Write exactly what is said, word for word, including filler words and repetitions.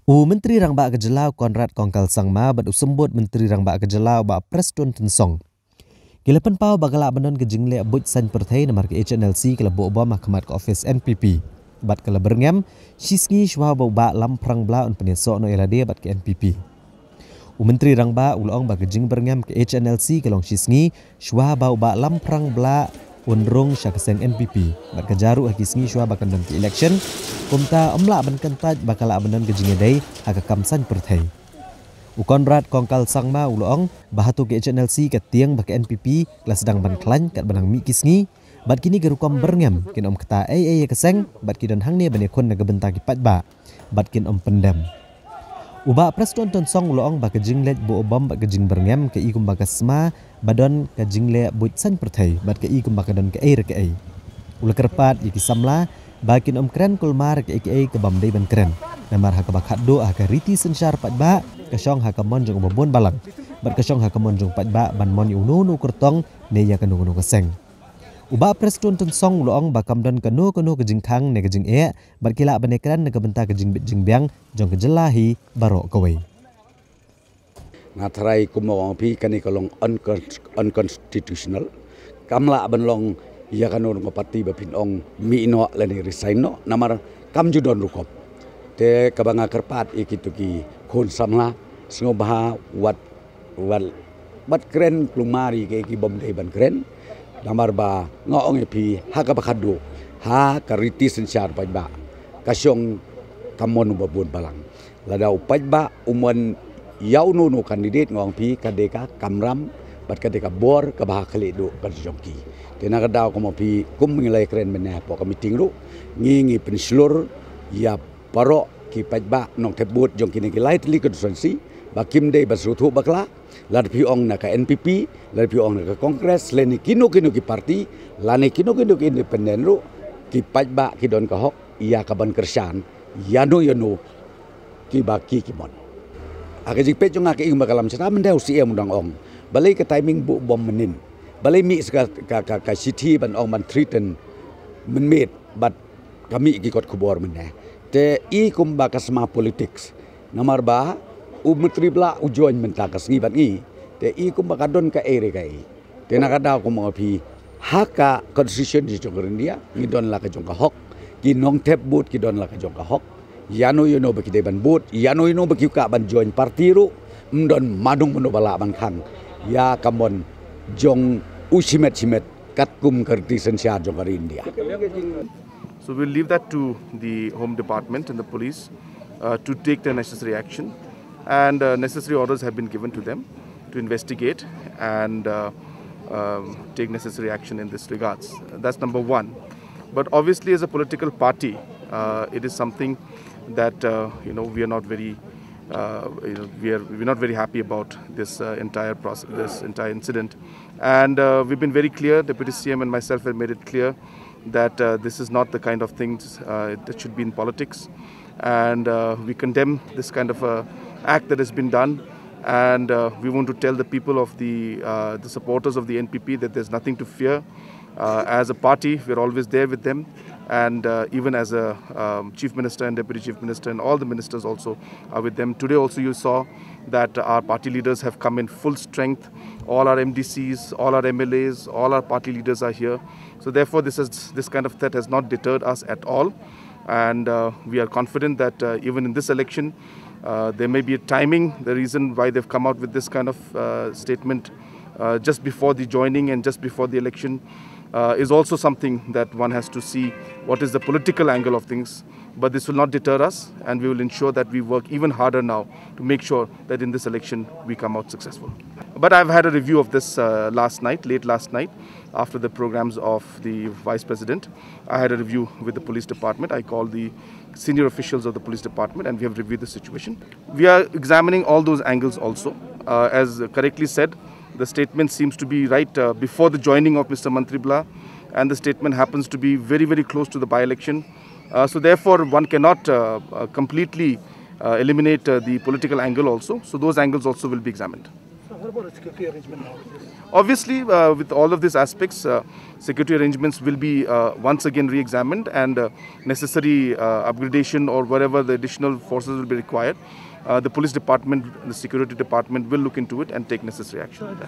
U Myntri Rangbah ka Jylla u Conrad Kongkal Sangma bad u Symbud Myntri Rangbah ka Jylla u Bah Prestone Tynsong ki la pynpaw ba ka lah ban don ka jingleh buit saiñ pyrthei namar ka H N L C ka la buh bom ha khmat ka office N P P bad ka la byrngem shisngi shuwa ba u Bah Lamphrang Blah un pynïasoh noh ïa lade bad ka N P P. U Myntri Rangbah u la ong ba ka jingbyrngem ka H N L C ka long shisngi shuwa ba u Bah Lamphrang Blah un rung sha ka seng N P P bad ka jia ruh ha ki sngi shuwa ba kan don ka election. Kumta ym lah ban kyntait ba ka lah ban don ka jingïadei ha ka kam saiñ pyrthei. U Conrad Kongkal Sangma u la ong ba hato ka H N L C ka tieng ba ka N P P ka la sdang ban khlaiñ katba nang mih ki sngi bad kine ki rukom byrngem kin ym kta ei ei ïa ka seng bad ki don hangne ban ïakhun na ka bynta ki paidbah bad kin ym pyndem. U Bah Prestone Tynsong u la ong ba ka jingleh buh bom bad ka jingbyrngem ka i kumba ka sma ba don ka jingleh buit saiñ pyrthei bad ka i kumba ka don kaei re kaei. U la kyrpad ïa ki samla ba kin ym kren kulmar kaei kaei ka bym dei ban kren namar ha kaba khatduh ha ka riti synshar paidbah ka shong ha ka mon jong u babun balang bad ka shong ha ka mon jong paidbah ban mon ïa uno uno u kyrtong ne ïa kano kano ka seng. U Bah Prestone Tynsong u la ong ba kam don kano kano ka jingkhang ne ka jingeh bad ki lah ban ïakren na ka bynta ka jingbit jingbiang jong ka jylla hi baroh kawei. Nga tharai kum ong phi kane ka long uncon-, unconstitutional. Kam lah ban long ïa kano kano ka party ba phin ong mih noh lane resign noh namar kam ju don rukom. Te kaba nga kyrpad ïa kito ki khun samla sngewbha wat wat bat kren kulmar ïa ki bym dei ban kren. Namar ba nga ong ïa phi ha kaba khatduh ha ka riti synshar paidbah ka shong ka mon u babun balang. Lada u paidbah u mon ïa uno uno u candidate nga ong phi ka dei ka kamram bad ka dei ka bor kaba ha khlieh duh ka jong ki. Te na ka daw kum ong phi kum ngi la ïakren mynne hapoh ka meeting ruh ngi ngi pynshlur ïa baroh ki paidbah nongthep vote jong kine ki lai tylli constituency ba kim dei ban sngewthuh bakla. Lada phi ong na ka N P P, lada phi ong na ka Congress lane kino kino ki party lane kino kino ki independent ruh ki paidbah ki don ka hok ïa ka ban kyrshan ïano ïano kiba ki ki mon. Ha ka jingpeit jong nga ka ing ba ka lam shata mynta u C M u dang ong balei ka timing buh bom mynnin, balei mih sa ka ka ka, ka shithi ban ong ban threaten mynmiet bad ka mih ki kot khubor mynne. Te i kumba ka sma politics namar ba u Myntri Blah u join mynta ka sngi bad ngi. Te i kumba ka don kaei re kaei. Te na ka daw kum ong phi ha ka constitution jong ka India ngi don la ka jong ka hok. Ki nongthep vote ki don la ka jong ka hok. Ïano ïano ba ki dei ban vote ïano ïano ba ki kah ban join party ruh ym don mano mano ba lah ban khang ïa ka mon jong u shimet shimet katkum ka riti synshar jong ka ri India. So we'll leave that to the Home Department and the police uh, to take the necessary action. And uh, necessary orders have been given to them to investigate and uh, um, take necessary action in this regards. That's number one. But obviously, as a political party, uh, it is something that uh, you know we are not very uh, you know, we are we're not very happy about this uh, entire process, this entire incident. And uh, we've been very clear. Deputy C M and myself have made it clear that uh, this is not the kind of things uh, that should be in politics. And uh, we condemn this kind of uh, act that has been done. And uh, we want to tell the people of the, uh, the supporters of the N P P that there's nothing to fear. Uh, as a party, we're always there with them. And uh, even as a um, chief minister and deputy chief minister, and all the ministers also are with them. Today, also, you saw that our party leaders have come in full strength. All our M D Cs, all our M L As, all our party leaders are here. So, therefore, this, is, this kind of threat has not deterred us at all. And uh, we are confident that uh, even in this election, uh, there may be a timing, the reason why they've come out with this kind of uh, statement uh, just before the joining and just before the election uh, is also something that one has to see what is the political angle of things. But this will not deter us, and we will ensure that we work even harder now to make sure that in this election we come out successful. But I've had a review of this uh, last night, late last night, after the programs of the Vice President. I had a review with the police department. I called the senior officials of the police department, and we have reviewed the situation. We are examining all those angles also. Uh, as correctly said, the statement seems to be right uh, before the joining of Mister Mantri Blah, and the statement happens to be very, very close to the by-election. Uh, so therefore, one cannot uh, uh, completely uh, eliminate uh, the political angle also. So those angles also will be examined. What about the security arrangement now? Obviously, uh, with all of these aspects, uh, security arrangements will be uh, once again re-examined, and uh, necessary uh, upgradation or whatever the additional forces will be required. Uh, the police department, the security department will look into it and take necessary action.